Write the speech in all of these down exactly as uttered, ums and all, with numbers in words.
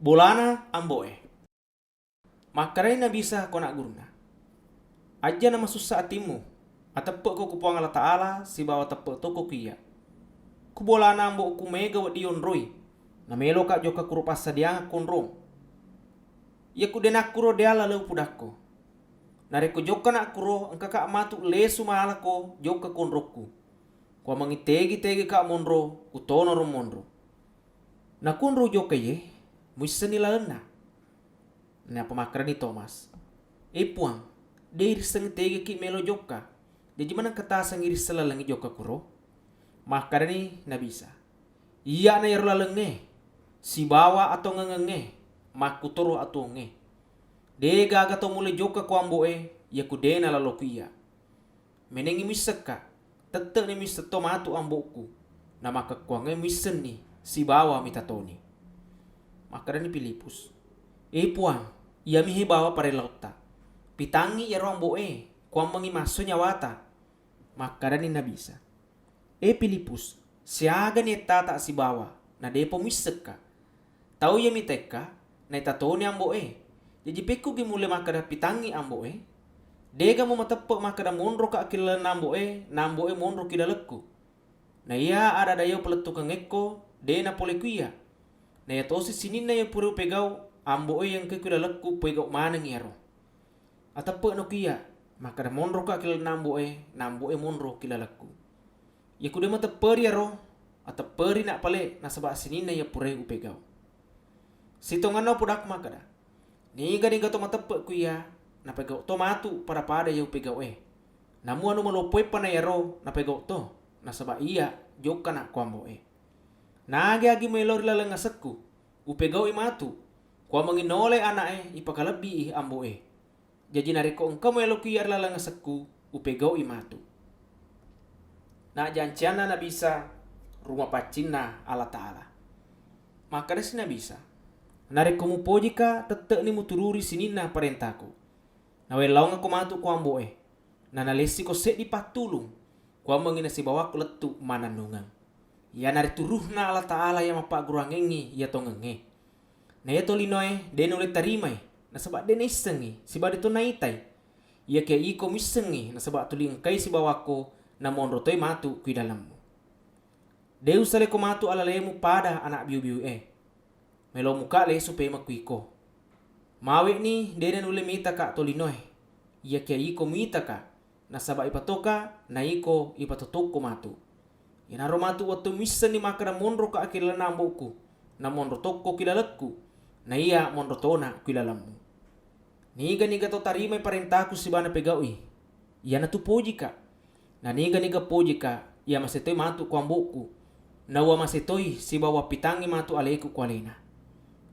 Bolana ambo'e. Makkedani Nabi Isa ko ana' gurunna, "Ajja namasussa atimmu, ateppe'ko ku Puang Allah Ta'ala sibawa teppe' toko ku iyya. Ku bolana ambo'ku maega wedding yonroi, nameloka jokka kuro passadiangeng konrong. Iyaku de' nakkuro de' laleng upodakko. Narekko jokkana' kuro, engkaka matu lesu malako jokka konrokku. Kuammengngi tegi-tegika monro, utonoro monro. Nakonro ujokka iye, muissenni lalenna." Nappa makkedani Tomas, "E Puang, de' irissengngi tegaki melo jokka. Jaji manengka tasengngi irisseng lalengngi jokka kuro?" Makkedani Nabi Isa, "Iyya'na iyaro lalengnge, sibawa atongengengnge, makkutoro atuwongnge. De' gaga tau mulle jokka ko ambo'e, iyaku de' nalalo ku iyya. Menengngi muissekka, tette'ni muisseng to matu ambo'ku, namakkekkuangnge muissenni sibawa mita toni." Makkedani Filipus, "E Puang, iyami he bawa parellautta. Pitangngi iyaro ambo'e, kuammengngi masso nyawata." Makkedani Nabi Isa, "E Filipus, siagani ettata sibawa, na de'pa muissekka? Tau iya mitekka, naita toni ambo'e. Jaji pekkugi mulle makkeda pitangngi ambo'e? De'ga mumateppe' makkeda monroka ki lalenna ambo'e, na ambo'e monro ki lalekku? Na iya ada-ada iya upalettukengngekko, de' napole ku iyya. Na iyatosi sininna iya pura upegau, ambo'e iya engkae ku lalekku, upegau manengngi iyaro. Ateppe'no ku iyya, makkeda monroka ki lalenna ambo'e, na ambo'e monro ki lalekku. Iyaku de' matepperi iyaro, atepperina pale nasaba sininna iya purae upegau. Sitongenna upodakko makkeda, niga-niga to mateppe' ku iyya, napegau to matu pada-pada iya upegau'e. Namu anu maloppoeppa na iyaro napegau to, nasaba iyya jokkana' ko ambo'e. Na agi-agi muelo ri laleng asekku, upegau'i matu, kuammengngi nolai ana'e ipakalebbii ambo'e. Jaji narekko engka muelo ku iyya ri laleng asekku, upegau'i matu." Na jancianna Nabi Isa, rumapaccinna Allah Ta'ala. Makkedasi Nabi Isa, "Narekko mupojika, tette'ni mutururi sininna parentaku. Nawellaungekko matu ko ambo'e, nanalessiko seddi pattulung, kuammengngi nasibawakko lettu mannennungeng. Iyanaritu Ruhna Allah Ta'ala iya mappagguruangengngi iya tongengnge. Na iya tolinoe de' nulle tarimai, nasaba de' naissengngi, sibawa de' to naitai. Iyakiya iko muissengngi, nasaba tuli engkai sibawakko, namonro toi matu ku idalemmu. De' usaleko matu alalemu pada ana' biu-biue. Melo muka lesu pemeng ku iko. Mawe'ni de' nanulle mitaka tolinoe. Iyakiya iko muitaka, nasaba ipatoka, na iko ipatotokko matu. Iyanaro matu wettu muissenni makkeda monroka ki lalenna ambo'ku, namonro tokko ki lalekku, na iya monro tona ku lalemmu. Niga-niga to tarimai parentaku sibawa napegau'i, iyanatu pojika. Na niga-niga pojika, iya masetoi matu ko ambo'ku, nauwa masetoi sibawa pitangngi matu aleku ko alena."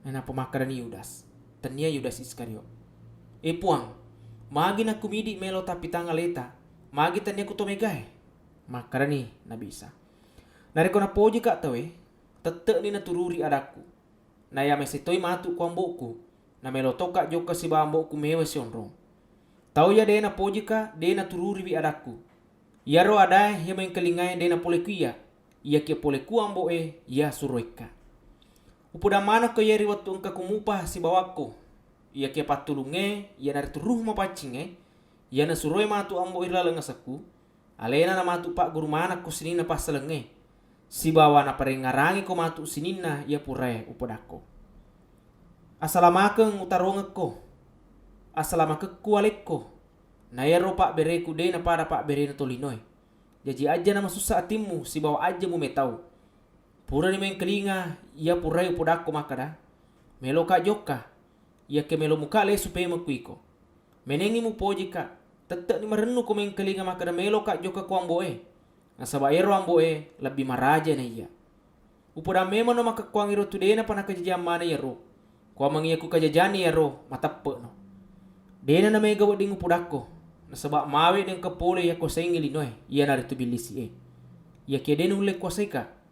Nainappa makkedani Yudas, tennia Yudas Iskariot, "E Puang, magi nakkumidi melo tappitang aleta, magi tennia kuto megae?" Makkedani Nabi Isa, "Narekko napojika tauwe, tette'ni natururi adakku. Na iya masetoi matu ko ambo'ku, namelo toka jokka sibawa ambo'ku mewa sionrong. Tau iya de' napojika, de' natururiwi adakku. Iyaro adae iya mengkalingae de' napole ku iyya, iyakiya pole ku ambo'e iya suroekka. Upodang manekko iyae ri wettu engka kumupa sibawakko, iyakiya pattulungnge iyanaritu Ruh Mapaccingnge iya nasuroe matu ambo'e ri laleng asekku, alena namatu pagguru manekko sininna passalengnge, sibawa naparengngarangiko matu sininna iya purae upodakko. Asalamakeng utarongekko, asalamakekku alekko, na iyaro pabbereku de' napada pabberena tolinoe. Jaji ajja namasussa atimmu sibawa ajja mumetau. Purani mengkalinga iya purae upodakko makkeda, meloka jokka, iyakiya melo muka lesu pemeng ku iko. Menengngi mupojika, tette'ni marennuko mengkalinga makkeda meloka jokka ko ambo'e, nasaba iyaro ambo'e lebbi maraja na iyya. Upodang memanno makkekkuwangngiro tu de'napa nakajajiang maneng iyaro, kuwammengngi iyako kajajianni iyaro mateppe'no. De'na namaega wedding upodakko, nasaba mawe'ni engka pole iya kuwasaingngi linoe, iyanaritu Billisi'e. Iyakiya de' nulle kuwasaika.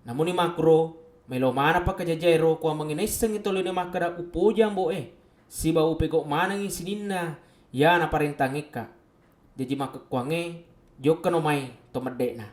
Namuni makkuro, maelo manengpa kajajiang ero kuwammengngi naissengngi tolino makkeda upoji ambo'e, sibawa upegau manengngi sininna iya naparentangngekka. Jaji makkekkuwangngé, jokkano mai to medde'na.